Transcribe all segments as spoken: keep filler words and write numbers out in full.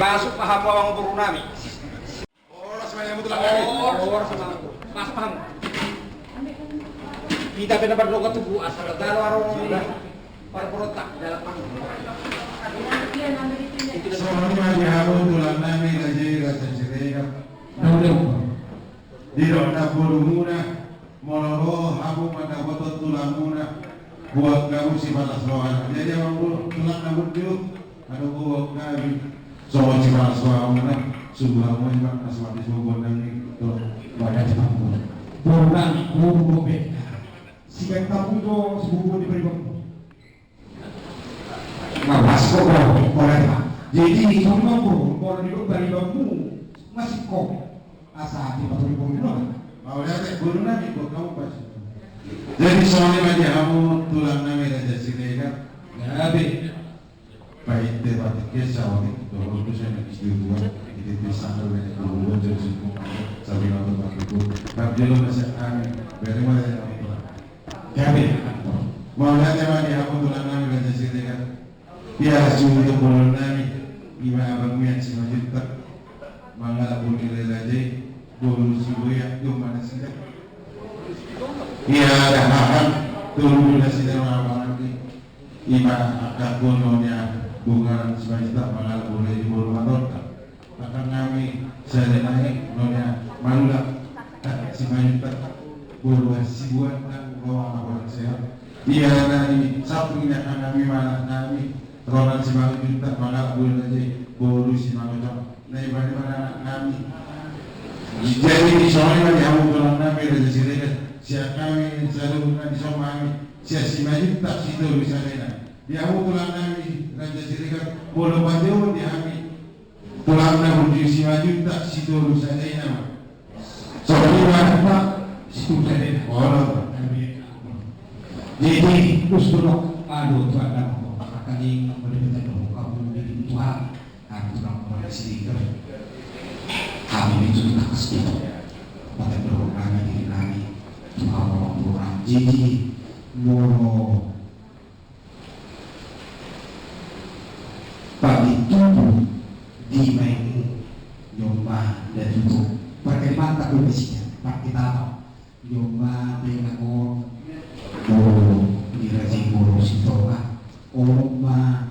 Masuk paham, amang boru nami. Horas ma hamu tulang nami. Horas ma hamu. Masuk paham. Hita pe na mardongan tubu, asa na jalo harorongan ni parboruonta. Songon i ma di hamu tulang nami, raja i, raja Siregar. Didok na borumuna, molo ro hamu mandapothon tulangmuna, buat hamu sipalas roha. Jadi amang boru, tulang na burju, adong buat hami songon sipalas rohamuna, suhut hamu ma na so mardongan tubu nami. Boru nami, boru boru be. Sigaet hamu do sibubuan ni paribanmu. Mapas ko, boru, boru, boru. Jadi songon i ma boru, boru, di boru paribanmu masih ko. Asa di boru, boru, boru. Mauliate boru nami, boru nami pas. Jadi songon i ma di hamu tulang nami, raja Siregar. Gabe. Painte patik kesa watik dohot tu sana istri dua. Jadi bisa tu banyak dua jadi sibuk. Sambil nonton patik ku. Tapi lo masih aneh. Beri mana yang nonton? Gabe. Mauliate ma di hamu tulang nami, raja Siregar. Ia suhut boru nami, ima abang mian Simanjuntak. Mangalap boru ni raja i, boru Sibuea, jom mana sida. Ia ada hahang, tolu nasida ma abang ni. Ima angka boru ni, boru Simanjuntak, mangalap boru ni boru Matonta. Angka nami sada nai, nona Marula, Simanjuntak, boru Hasibuan, nang roha na boru sehat. Ia na di samping ni angka nami, ma anak nami, roha Simanjuntak, mangalap boru ni raja i, boru Simanjuntak. Na i bani ma anak nami. Jadi songon i ma di hamu tulang nami, raja Siregar, sian hami saluhutna di son ma hami, sian Simanjuntak Sitolu Sadaina. Di hamu tulang nami, raja Siregar, molo pajohon di hami tulang na burju, Simanjuntak Sitolu Sadaina ma. Songon i ma, Pak, Sitolu Sadaina. Olo. Jadi, terus dulu, aduh, Tuhan, aduh, akan ini, mending kita dulu, kamu mending Tuhan, aduh, Tuhan, Tuhan, Siregar. Kami itu tugas kita. Mata dorong kami, diri kami, Tuhan, orang tua. Jadi, molo Pagi tubu di maimu, jomma da tutu. Parkalimatna do disi, parkitana. Jomma da inang on, boru ni raja i, boru Sitonga. On ma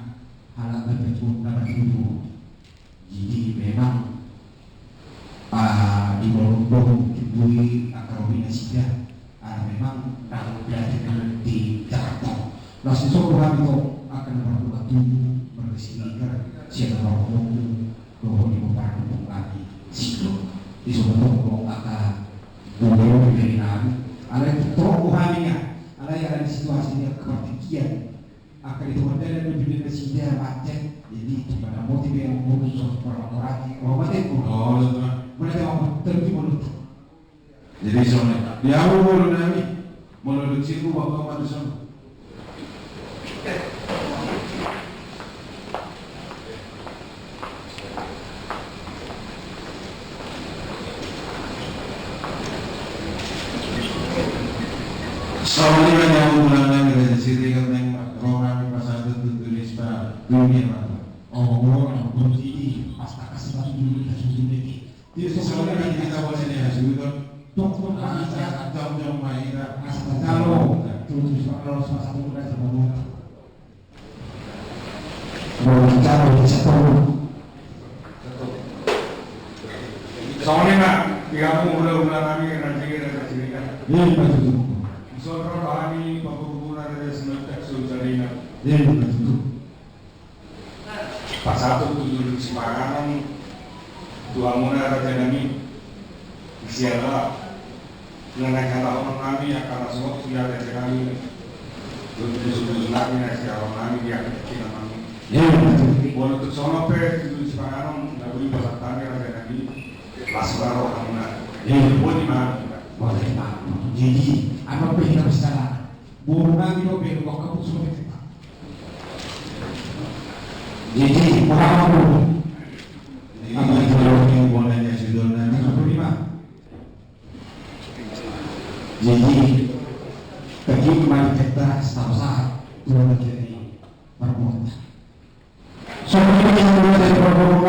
halak na berguna na tubu. Jadi memang Ah, di bolon-bolon tibui angka robi nasida. Ah, memang ndang berarti di Jakarta. Laos dison do hami tu angka na mardongan tubu, marga Siregar, sian na marhompu, dohot di pomparan ni ompung nami Sidok. Dison do tong angka bolon dari nami. Alai torop do hami nian, alai alani situasi ni angka partingkian. Angka di tonga dalan do pinda nasida macet, jadi tumandang moti be mangurus sos perlawanan, oh, mate, oh. Oh, betul. Mana dia mau terus mulu. Jadi songon i, di hamu boru nami, molo dung sirbu, bapak mati sono. Songon i ma di hamu tulang nami, raja Siregar, naeng ro hami pasahathon tutu ni sipata dunia ma. Oh, na molo jadi, pas takkas sipata dunia, kita susun lagi. Jadi songon i ma di hita boru ni hasuhuton. Tok, tok, asa jongjong ma hita. Asa jongjong. Tutu sipata, ro sipata, sipata. Songon i ma di hamu hulahula nami, raja i, raja Siregar. Iya, betul. Dison ro hami pangurunguna, raja Simanjuntak Sitolu Sadaina. Iya, betul. Pasahathon tutu ni sipanganon tu hamuna, raja nami. Siala na naeng hatahonon nami angka na so hot tu hata nami, dohot tu suhut nami na sihaholongan nami di angka tingki nami. Molo tung songon on pe tutu sipanganon na boi pasahat hami, raja nami, las ma rohamuna. Boti ma. Boti ma. Jadi, aha pe hita bicara? Boru nami do pe, angka putus ma pe. Jadi, boru nami do. Jadi, boru nami do. Jadi, bagi kemarin kita setahu saat, dua lagi dari perempuan. Soalnya kita dari perempuan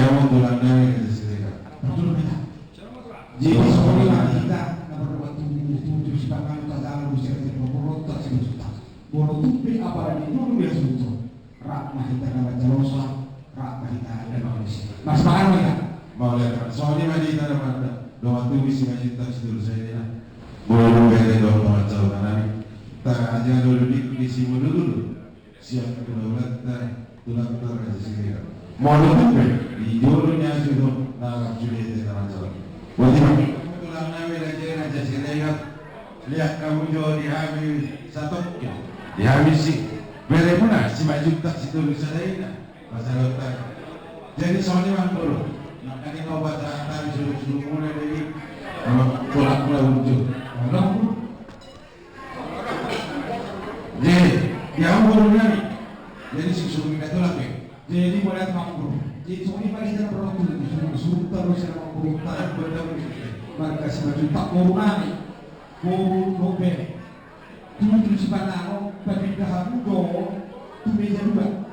hamu tulang nami Raja Siregar. Jadi songon i ma hita na mardongan tubu, tubu sipanganon, tajalo muse di pamurota sibujuta. Molo tung pe apala di dulu dia suto. Rap ma hita na manjalosa, rap ma hita na mangalusi. Marsipanganon ma hita. Mauliate ma. Songon i ma di hita na mardongan tubu Simanjuntak Sitolu Sadari na. Molo bere dohot dongan sahuta nami, tajalo do di, di simudugudu sian kedaulatan tulangta Raja Siregar. Molo tung pe di jolo ni asu do na rap sude hita na manjalo. Boti ma. Tulang nami Raja, Raja Siregar. Liat hamu jo di hami satongkin, di hami si beremuna Simanjuntak Sitolu Sadari na. Pasarotan. Jadi songon i ma, Guru. Makanya kau baca tadi suruh-suruh mulai dari, kalau tulak-tulak ujung. Jadi, di hamu Guru nami. Jadi suruh-suruh kita tulak ya. Jadi mulai hamu Guru. Jadi songon i ma hita na mardongan tubu, suruh-suruh terus hamu Guru, tahan berdaun. Marga Simanjuntak Guru nami. Guru dope. Tutu sipanganon, papindahan do tu meja dua.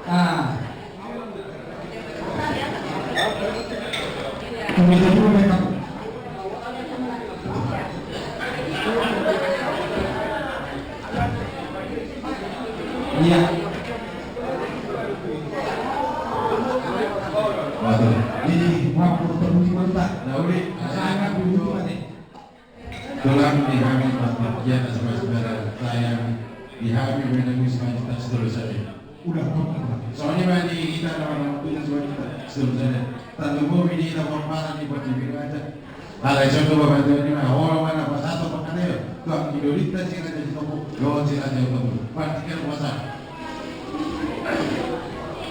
Ah. Tu meja dua, baik, Pak. Iya. Waduh. Ini, wah, perlu mantap. Nah, udah. Sangat butuh mantap. Tulang di hami, patukia na sabar-sabar sayang di hami, menangus Simanjuntak Sitolu Sadari. Udah, udah, udah. Songon i ma di hita na mardongan tubu Simanjuntak Sitolu Sadari. Tanda bobi di hita pomparan di buat di Biraja. Alai songon i ma bantuan ni ma, hola ma na pasahat pangkataion. Tulang di dolinta si Raja Sitompul, dohot si Raja Sitompul. Berarti kan puasa.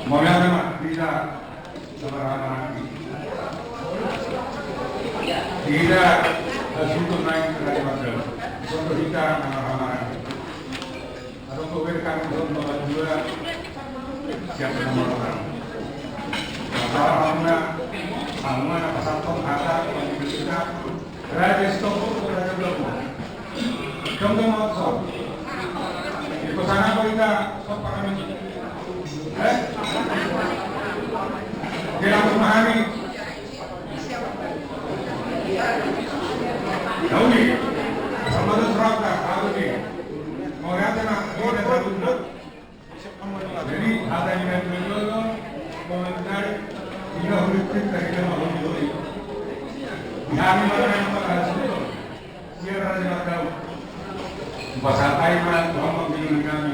Mauliate ma, hita. Sama-sama. Tidak, eh, suntuk naik ke Raja Mardaun. Suntuk hita sama-sama. Atau kau beri kami suntuk nomor dua. Siapa nomor orang? Masalah mana? Sama apa satu kata yang kita Raja Sitompul, Raja Blomo. Dong, dong, dong. Di kosan apa kita? Stop, Pak, kami. Eh? Dia langsung memahami. Tahu nih? Sama tuh serap dah, tahu nih. Mau lihat enak, mau lihat dulu. Jadi, hata ni na jolo, komentar, ina hulik kita, ina ma hulik hulik. Di hami ma na yang pakai sudah. Sian Raja Mardaun. Pasahat ma tu hamu panggual nami.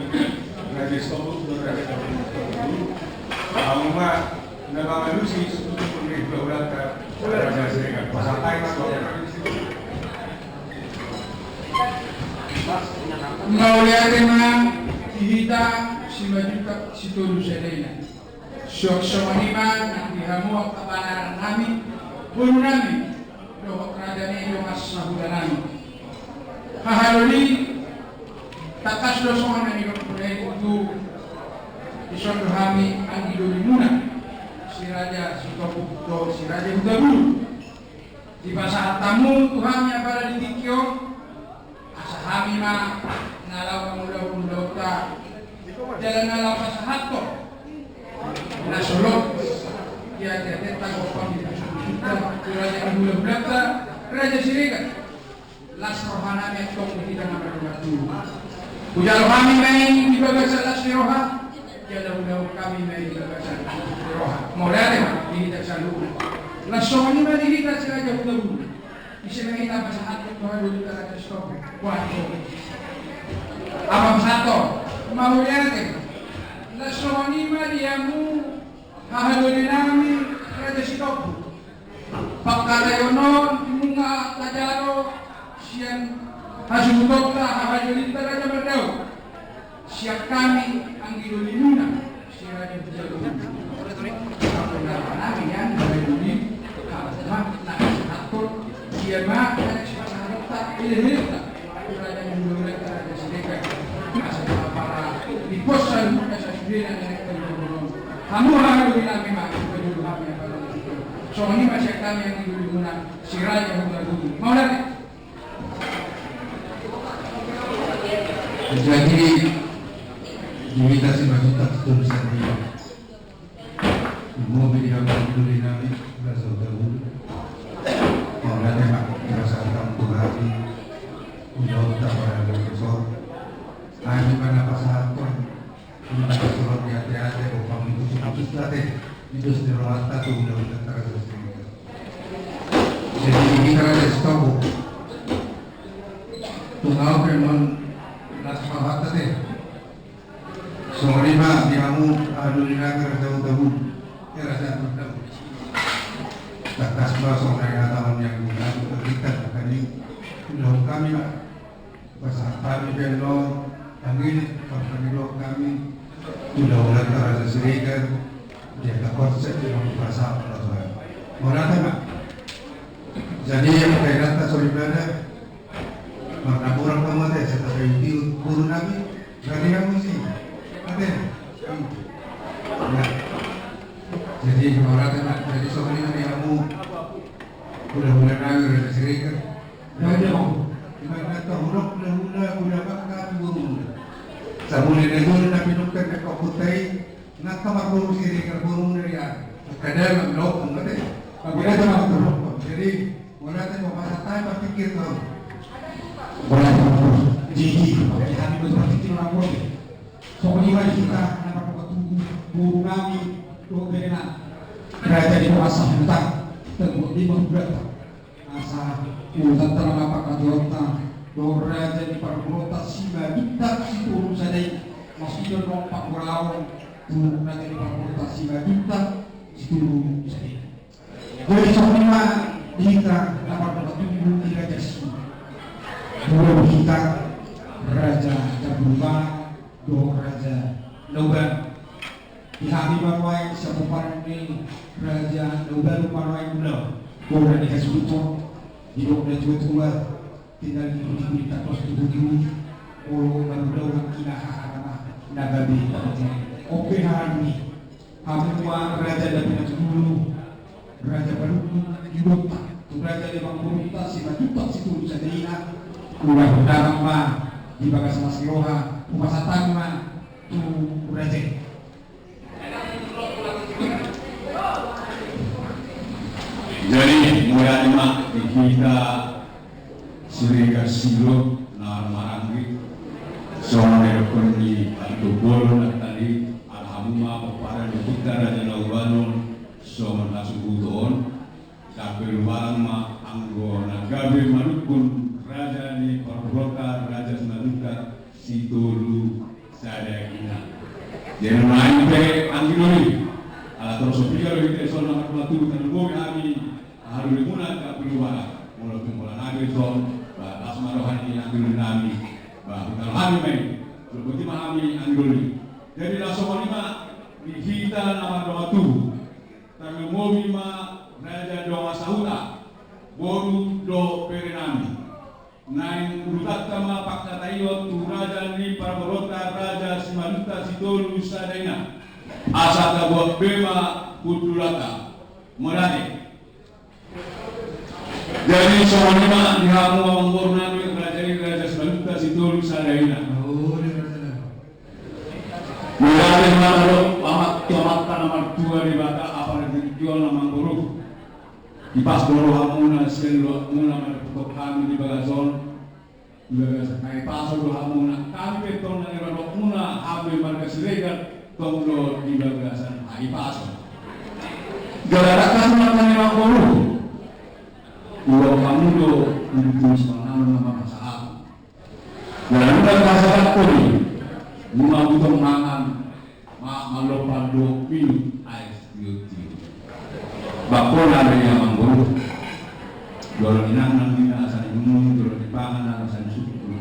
Raja Sitompul, Raja Sitompul. Hamu ma na mangalusi suku-suku ni hulahulanta Raja Siregar. Pasahat ma tu hamu. Mauliate ma di hita Simanjuntak Sitolu Sadari na. Suang songon i ma nang di hamu angka panaran nami, boru nami, dohot raja ni dongan sahuta nami. Haha doli, tangkas do songon na nidok muna i, tutu dison do hami anggi dolimuna. Si Sitopuk dohot si Raja Hutabulu. Dipasahat hamu tu hami apala di tingki on, asa hami ma na laho mangulahon ulaonta jala na laho pasahathon na solot di ateatenta gompang di pusuk pusukta tu raja ni hulahulanta, Raja Siregar. Las rohanami antong di hita na mardongan tubu. Hujalo hami ma i di bagasan las ni roha, jala hujalo hami ma i di bagasan las ni roha. Mauliate ma di hita saluhutna. Las songon i ma di hita si Raja Hutabulu. Ise ma hita pasahathon tu haha doli ta Raja Sitopuk? Waduh. Apa pasahathon? Mauliate. Las songon i ma di hamu haha dolinami Raja Sitopuk. Pangkataion on nunga tajalo sian hasuhutonta haha dolinta Raja Mandau. Sian hami anggi dolimuna si Raja Hutabulu. Nami nian haha doli, haha ma na pasahathon, ia ma na sipasahatonta, eleheta. Raja ni hulahulanta Raja Siregar. Asa apala di pos saluhutna sasudena na naeng taulahon on, hamu haha dolinami ma, pajolo hami apala di situ. Songon i ma sian hami anggi dolimuna si Raja Hutabulu. Mauliate. Jadi, di hita Simanjuntak Sitolu Sadari. Hamu ma di hamu anggi dolinami Raja Hutabulu. Mauliate ma di pasahat hamu tu hami ulaonta paradansor. Hami ma na pasahathon, hami ma na solot di ateate gompang di pusuk pusukta, di dos ni rohanta tu hulahulanta Raja Siregar. Jadi di hita Raja Sitopuk, tung ahu pe annon las rohanta te. Songon i ma di hamu haha dolinami Raja Hutabulu, eh, Raja Mandau. Tangkas ma songon na nihatahon ni anggi dolinami, tangkas ma hami, ulaon hami ma. Pasahat hami pe annon, anggi, parpangidoan hami tu hulahulanta Raja Siregar, di angka konsep di hamu pasahat. Mauliate ma. Jadi, angka inanta soripada, marnapuran hamu ate, sai tapaihutihut boru nami, gari hamu si ate. Nah. Jadi, mauliate ma, jadi songon i ma di hamu hulahula nami Raja Siregar. Jadi, di mana tahu hulahula, hulahula, hulahula, hulahula. Sambil ada dulu, tapi dokter, dokter, kutai. Nangka marboru Siregar, boru na dia. Kadang nang dokon, mate. Tapi ada nang dokon. Jadi, mauliate ma, pasahat hami parpingkir tu. Mauliate ma, jadi, hami ma parpingkir nang dokon. Songon i ma di hita na mardongan tubu, boru nami dohot bere nami, raja ni dongan sahuta, tangguang ni ma hudanta. Asa urusan tara ma pangkataionta dohot raja ni parboruonta Simanjuntak Sitolu Sada i. Maksudna do panggoraon tu raja ni parboruonta Simanjuntak Sitolu Sada i. Jadi songon i ma di hita na mardongan tubu di raja si, dua di hita, Raja Jamburubanan dohot Raja Naubanan. Di hami ma nuaeng sian pomparan ni Raja Naubanan ma nuaeng ulaon. Boha ni hasuhuton, didok natuatua, tinggal di hudi-hudi, tangkas tu hudi-hudi. Molo marulaon nangkin, aha ma na gabe. Oke, haha doli. Hamu ma raja na pinanggulu, raja panungkun, iboto tu raja ni parboruonta Simanjuntak Sitolu Sada i. Ulaon damang ma di bagasan las ni roha, hupasahat ma tu raja i. Jadi, mauliate ma di hita Siregar Silo na maranggi. Songon na nidokhon ni Anto Bolon na tadi, ala hamu ma pomparan ni ompunta Raja Naubanan songon hasuhuton. Gabe lumalang ma anggo na gabe manungkun raja ni parboruonta Raja Simanjuntak Sitolu Sada i. Jadi nuaeng pe anggi doli, ala torus so piga do hita dison na mardongan tubu, tarlumobi hami haha dolimuna, gabe lumalang. Molo tung holan gabe dison, ba las ma roha ni anggi doli nami, ba hujalo hami ma i. Molo boti ma hami anggi doli. Jadi las songon i ma di hita na mardongan tubu. Tarlumobi ma raja dongan sahuta, boru dohot bere nami. Naeng urutanta ma pangkataion tu raja ni parboruonta Raja Simanjuntak Sitolu Sada i. Asa tabuat be ma Mauliate. Jadi songon i ma di hamu amangboru nami, raja i, Raja Simanjuntak Sitolu Sada Ina. Mauliate ma dohot Amanta na martua Debata, apala di tujuan amangboru. Dipasu do rohamuna sian loakmuna mandapothon hami di bagasan on. Di bagasan hahipason do hamuna, hami pe tong na niluluanmuna, hami marga Siregar, tong do di bagasan hahipason. Jala tangkas ma hami amangboru, uang hamu do, untuk tulis panganon nama masalah. Jala nunga kasadakkon i, nunga butong mangan, ma, malompar do minum ais tiur-tiur. Bangkona do i amangboru. Jolo ninangnang ninna asa ninunun, jolo nipangan asa nisungkun.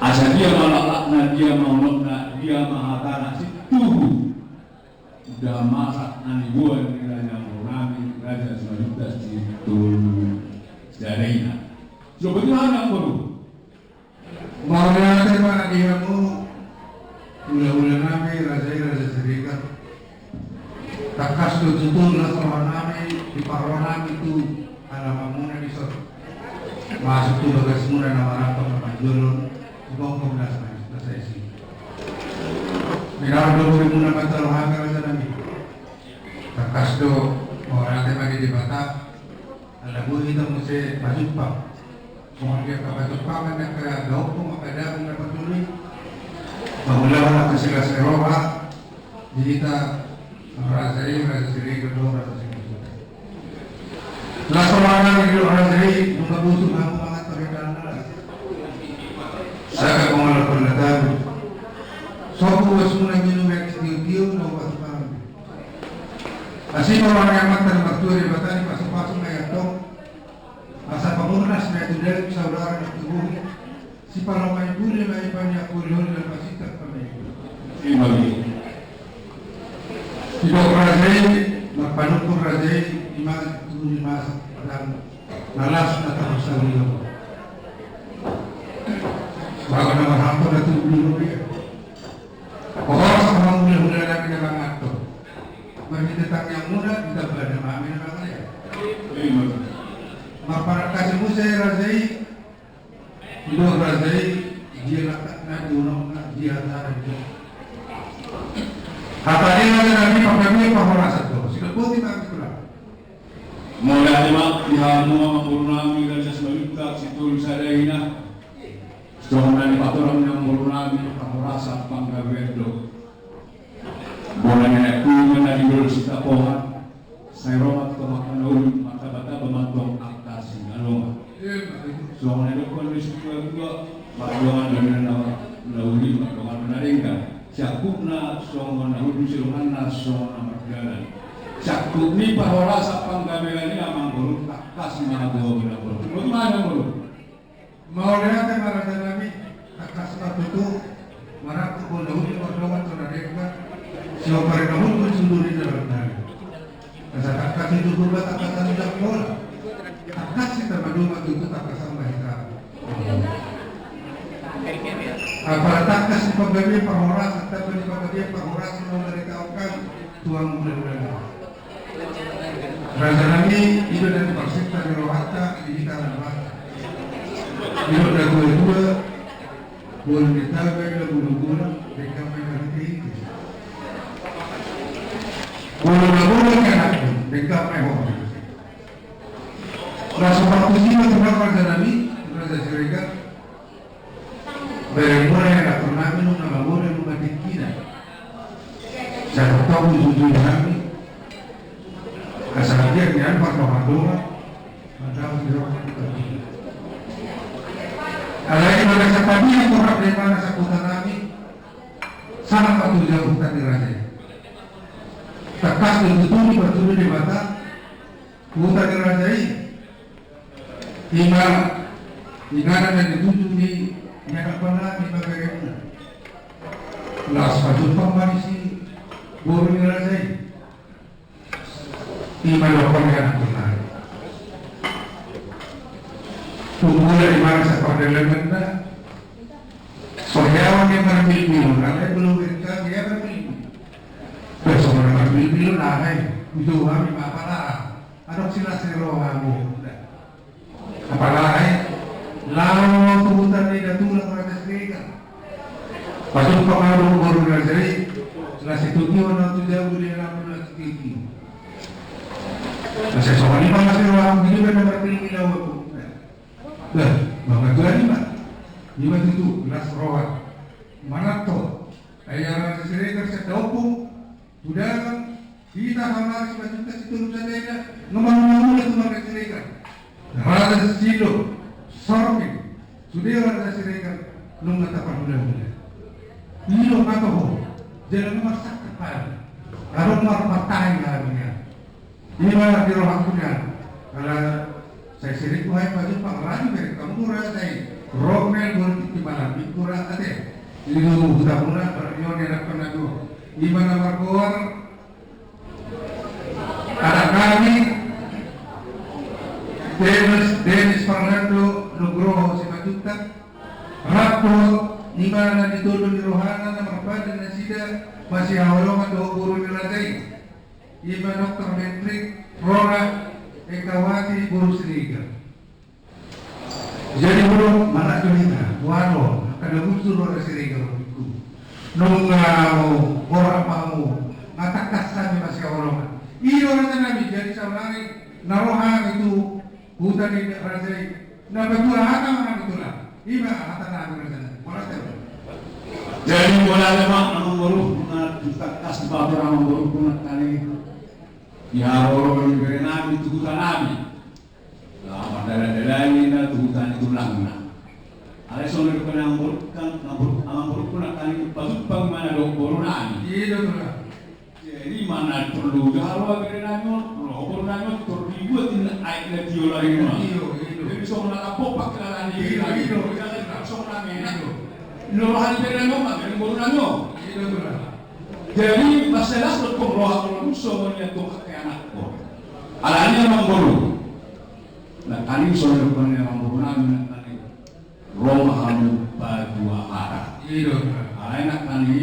Asa dia ma laklakna, dia ma unokna, dia ma hatana, situhu. Udah masak na niboan ni raja amangboru nami, Raja Simanjuntak Sitolu Sada Ina. Sudah betul hanya amangboru. Mauliate ma di hamu hulahula nami, raja i, Raja Siregar. Tangkas do tutu las roha nami, diparroha nami tu halamanmuna dison. Masuk tu bagasmuna na marambang na manjolon, di bongkong na sa-, na saisi. Minardo borimuna mata rohami, raja nami. Tangkas do mauliate ma di Debata. Ala boi hita muse pajumpang. Songon dia angka pajumpangan ni angka gaompung, angka daging na patului. Mangulahon angka silas ni roha di hita, raja i, Raja Siregar dohot Raja Simanjuntak. Las roha nami di raja i, nunga busuk hamu mangan parian na las. Sagat mangulahon na tabu. Sobu uasmuna minum aek tiur-tiur na uas pangan. Asi ma roha ni Amanta na martua Debata, dipasu-pasu ma i antong. Asa pamurnas ma i tu daging, saudara na tubuhi. Sipalomo ni bule ma i, paniak holi-holi na pasintap ma i. Ima i. Didok raja i, marpanungkun raja i, ima tubu ni masa padang na las na taparsaulihon. Baru na marhampang na tubu ni bule. Horas ma hamu hulahula nami na manganhon. Marhite tangiangmuna ditamba damami na mangalea. Marpanangkasi muse raja i, didok raja i, dia laklakna, dia unokna, dia hatana, dia. Hata ni raja nami panggabean parhorasan do. Sidok boti ma hami tulang. Mauliate ma di hamu amangboru nami, Raja Simanjuntak Sitolu Sada Ina. Songon na nipatorang ni amangboru nami, parhorasan panggabean do. Bona ni anak kuningan na di dolok Sitapohan, sai ro ma antong angka na uli, martaba-taba ma antong angka sinalongan. Songon na nidokkon ni situa-tua, mardongan do na, na uli, mardongan do na denggan. Siangkupna songon na hundul, sidonganna songon na mardalan. Siangkup ni parhorasan panggabean i amangboru, tangkas ma hamu amangboru. Boti ma amangboru. Mauliate ma raja nami, tangkas ma tutu, marangkup do na uli, mardongan do na denggan, sihombari na hundul, siundul ni na denggan. Asa tangkas i tutu ma tangkasan ni Jambola. Tangkas hita maduma tutu, tangkasan ma hita. Apala tangkas ni panggabean parhorasan, tamba ni panggabean parhorasan na hula ni taon kan, tuang mula-mula. Raja nami, i do na niparsenta ni rohanta di hita na bata. I do na tua-tua, bolo ni tabe na bulu-bulu, denggan ma i marhite-hite. Bolo na bolo ni anakku, denggan ma i ho. Laos so partusi ma tulang raja nami, Raja Siregar. Bereng muna i anak nami, nunga mabore nunga tingkina. Sai tongtong dijujui hami. Asa dia nian pardohan-dohan. Mandao di roha. Alai mana satabi yang kurang dari mana sakutan nami. Sangat patuh jauh tadi raja. Tangkas do tutu ni patuh Debata. Huta ni raja i. Ima, inganan na nituju ni, ni anak panami, ima berengna. Laos pajumpang ma disi boru ni raja i. Ima dohot ni anak panami. Tumbulan ima na sapardalananna. So hewan ni marpilpil, na lain belum berkah, dia marpilpil. Besok na marpilpil, na lain. Tutu hami ma apala, adong silas ni roha hamu. Apalai laho tu huta ni Datulang Raja Siregar. Pajumpang au dohot boru ni raja i. Las situtu na tu jabu di lamu las situtu. Las songon i ma las ni roha hamu di na marteli laho. Lah, mangatuari ma. Ima tutu las roha. Manat ho. Ai Raja Siregar sada ompung. Tu dalan, hita hamar Simanjuntak Sitolu Janaina, nunga marhulahula tu marga Siregar. Raja Silo, Sormin, sude Raja Siregar, nunga tapahulahula. I do matoho, jala nunga marsangkap hami. Adong marpartahi hami nian. Ima di rohangku nian. Ala sai sering ku hai pajumpang rani be, hamu do ra sai. Romel, boru tingki malam, minggu ra ate. Di hutamuna, berarti on enak pernah dua. Ima na margoar anak nami, Denis, Denis Fernando Nugroho Simanjuntak. Rap dohot ima na di tolu ni rohana na marpadan nasida masihaholongan dohot boru ni raja i. Ima Doktor Hendrik Rona Egawati boru Siregar. Jadi boru, mana tu hita, wano, kada muncul Rona Siregar boru. Nunga mo, borat mau, nga tangkas hami masihaholongan. I do raja nami, jadi saonari na ro hami tu huta ni raja i. Na pajumpang hata ma hami tu na. Ima hata nami raja nami. Bolas te. Jadi bolas ma amangboru, na tangkas babar amangboru, na kali. Ia roro ni bere nami tu huta nami. Laho mandala-dalani na tu huta ni tulangna. Alai songon i do kan amangboru, kan amangboru, amangboru na kali pajumpang ma na dohot boru nami. I do tulang. Jadi mana perlu jaro bere nami on, ro boru nami on, tor dibuat in aek na tio lari ma. Tio, i do. Jadi songon na lapo pakilalaan i. I do, i do. Jadi songon na mena. I do. Lo roha ni bere nami on, bere boru nami on. I do tulang. Jadi, pas jelas do tong roha boru songon i tong ake anakko. Alani amangboru. Na kali songon i tong amangboru nami na kali. Ro ma hamu pajumpang hata. I do. Alai na kali.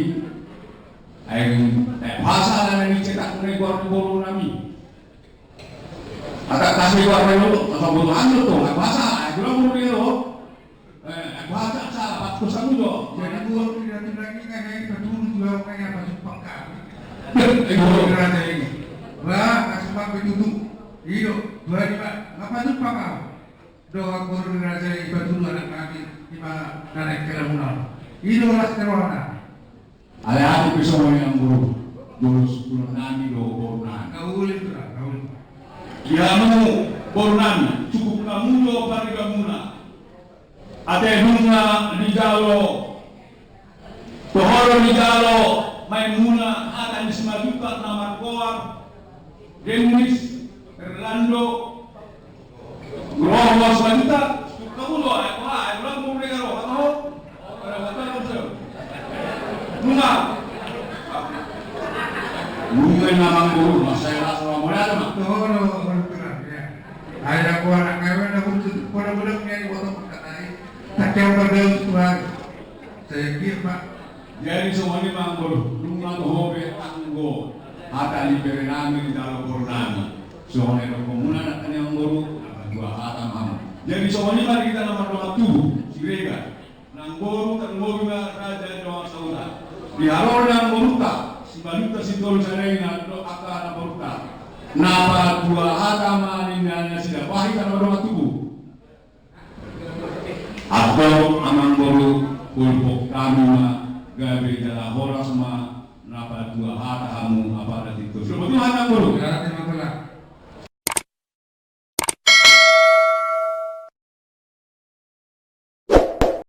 Ai, eh, bahasa na nicetak ni boru boru nami. Ata kasi boru nami, ata boru nami tong, ai bahasa, ai boru boru nami. Eh, bahasa salah, pas kosa mudo. Jadi boru ni Datulang i kan, eh, paturu jual kayak pajumpang kami. Eh, boru ni raja i. Wah, kasih pakai tutu. I do, dua lima, ngapa jumpang kau? Dohot boru ni raja i paturu anak nami, ima na naeng hela muna. I do las ni rohana. Alai atik pe songon i amangboru, jolo sungkunan nami do boru nami. Na uli tulang, na uli. Ia hamu boru nami, cukup hamu do paribanmuna. Ate nunga dijalo, toho do dijalo maenmuna hata ni Simanjuntak na margoar Denis Fernando Nugroho Simanjuntak. Kamu do, eh, wah, eh, ulang mau mereka do, apa ho? Nunga. Nunga na amangboru, masa ya, langsung mau ada, Mak. Toho do, mau tulang, ya. Ai, aku anak ngewe, aku tutup, pada budak ni, aku potong kata ai. Tak kira pada Tuhan. Saya kira, Pak. Jadi songon i ma amangboru, nunga toho be anggo hata ni bere nami dijalo boru nami. Songon i do hamuna na kali amangboru, na pajumpang hata ma hamu. Jadi songon i ma di hita na mardongan tubu, Siregar. Nang boru, nang boru na raja ni dongan sahuta. Di haroro ni amangborunta, Simanjuntak Sitolu Janaina dohot angka namborunta. Na pajumpang hata ma ninna nasida, bah hita na mardongan tubu. Antong amangboru, hulhuk hami ma gabe jala horas ma, na pajumpang hata hamu apala tintu. Sudah betul hata amangboru?